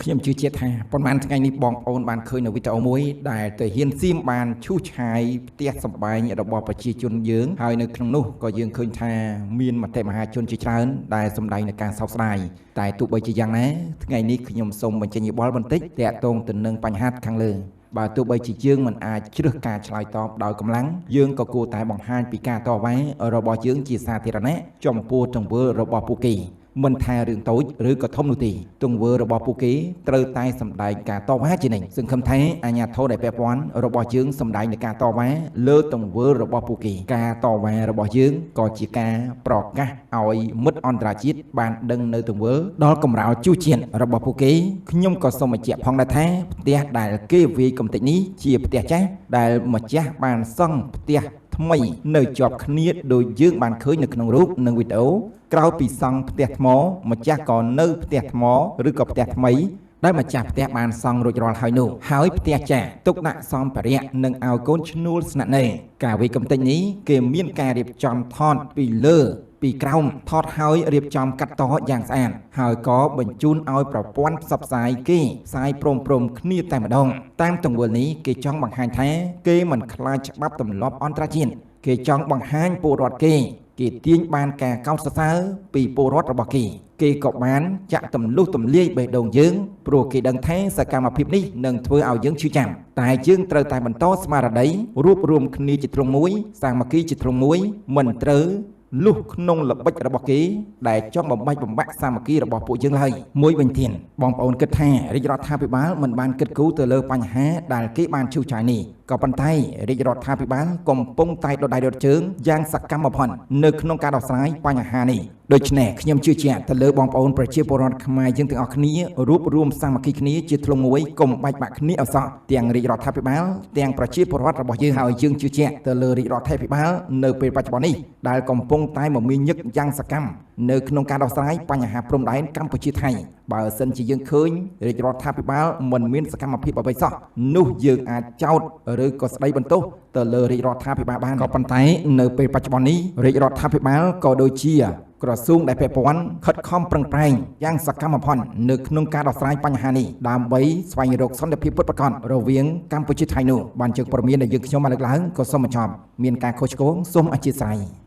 ខ្ញុំជឿជាក់ថាប៉ុន្មានថ្ងៃនេះបងប្អូនបានឃើញនៅវីដេអូមួយដែលទៅហ៊ានសៀមបានឈូសឆាយផ្ទះសម្បែងរបស់ប្រជាជនយើងហើយនៅក្នុងនោះក៏យើងឃើញថាមានមតិមហាជនជាច្រើនដែលសម្ដែងនៅការសោកស្ដាយតែទោះបីជាយ៉ាងណាថ្ងៃនេះខ្ញុំសូមបញ្ចេញយោបល់បន្តិចទាក់ទងទៅនឹងបញ្ហាខាងលើបើទោះបីជាយើងមិនអាចជ្រើសការឆ្លើយតបដោយកម្លាំងយើងក៏គួរតែបង្ហាញពីការតវ៉ារបស់យើងជាសាធារណៈចំពោះទង្វើរបស់ពួកគេមិនថារឿងតូចឬក៏ធំនោះទេទង្វើរបស់ពួកគេត្រូវតែសម្ដែងការតវ៉ាជានិច្ចសង្ឃឹមថាអាជ្ញាធរដែលពាក់ព័ន្ធរបស់យើងសម្ដែងនៃការតវ៉ាលើទង្វើរបស់ពួកគេការតវ៉ារបស់យើងក៏ជាការប្រកាសឲ្យមិត្តអន្តរជាតិបានដឹងនៅទង្វើដល់កម្រោលជួសជាតិរបស់ពួកគេខ្ញុំក៏សូមបញ្ជាក់ផងដែរថាផ្ទះដែលគេវាយកំទេចនេះជាផ្ទះចាស់ដែលម្ចាស់បានសង់ផ្ទះថ្មីនៅជាប់គ្នាដោយយើងបានឃើញនៅក្នុងរូបនិងវីដេអូក្រោយពីសង់ផ្ទះថ្មម្ចាស់ក៏នៅផ្ទះថ្មឬក៏ផ្ទះថ្មីដែលម្ចាស់ផ្ទះបានសង់រួចរាល់ហើយនោះហើយផ្ទះចាស់ទុកដាក់សម្ភារៈនិងឲ្យកូនឈ្នួលស្នាក់នៅការវាយកំទេចនេះគេមានការរៀបចំថតពីលើពីក្រោមថតហើយរៀបចំកាត់តយ៉ាងស្អាតហើយក៏បញ្ជូនឲ្យប្រព័ន្ធផ្សព្វផ្សាយគេផ្សាយព្រមៗគ្នាតែម្ដងតាមទង្វើនេះគេចង់បង្ហាញថាគេមិនខ្លាចច្បាប់ទម្លាប់អន្តរជាតិគេចង់បង្ហាញពលរដ្ឋគេគេទាញបានការកោតសរសើរពីពលរដ្ឋរបស់គេគេក៏បានចាក់ទម្លុះទម្លាយបេះដូងយើងព្រោះគេដឹងថាសកម្មភាពនេះនឹងធ្វើឲ្យយើងឈឺចាំតែយើងត្រូវតែបន្តស្មារតីរួបរวมគ្នាជាទ្រង់មួយសាមគ្គីជាទ្រង់មួយមិនត្រូវលុះក្នុងល្បិចរបស់គេដែលចង់បំបាច់បំបាក់សាមគ្គីរបស់ពួកយើងឡើយមួយវិញទៀតបងប្អូនគិតថារាជរដ្ឋាភិបាលមិនបានគិតគូរទៅលើបញ្ហាដែលគេបានឈូសឆាយនេះក៏ប៉ុន្តែរាជរដ្ឋាភិបាលកំពុងតែដុតដៃដុតជើងយ៉ាងសកម្មបំផុតនៅក្នុងការដោះស្រាយបញ្ហានេះដូច្នេះខ្ញុំជឿជាក់ទៅលើបងប្អូនប្រជាពលរដ្ឋខ្មែរយើងទាំងអស់គ្នារួបរวมសាមគ្គីគ្នាជាធ្លុងមួយកុំបាច់បាក់គ្នាឲ្យសោះទាំងរាជរដ្ឋាភិបាលទាំងប្រជាពលរដ្ឋរបស់យើងហើយយើងជឿជាក់ទៅលើរាជរដ្ឋាភិបាលនៅពេលបច្ចុប្បន្ននេះដែលកំពុងតែមមាញឹកយ៉ាងសកម្មនៅក្នុងការដោះស្រាយបញ្ហាព្រំដែនកម្ពុជាថៃបើសិនជាយើងឃើញរាជរដ្ឋាភិបាលមិនមានសកម្មភាពអ្វីសោះនោះយើងអាចចោទឬក៏ស្ដីបន្ទោសទៅលើរាជរដ្ឋាភិបាលបានក៏ប៉ុន្តែនៅពេលបច្ចុប្បន្ននេះរាជរដ្ឋាភិបាលក៏ដូចជាក្រសួងដែលពាក់ព័ន្ធខិតខំប្រឹងប្រែងយ៉ាងសកម្មបំផុតនៅក្នុងការដោះស្រាយបញ្ហានេះដើម្បីស្វែងរកសន្តិភាពពិតប្រាកដរវាងកម្ពុជាថៃនោះបានជើងព័ត៌មានដែលយើងខ្ញុំបានលើកឡើងក៏សូមបញ្ចប់មានការខុសឆ្គងសូមអធ្យាស្រ័យ។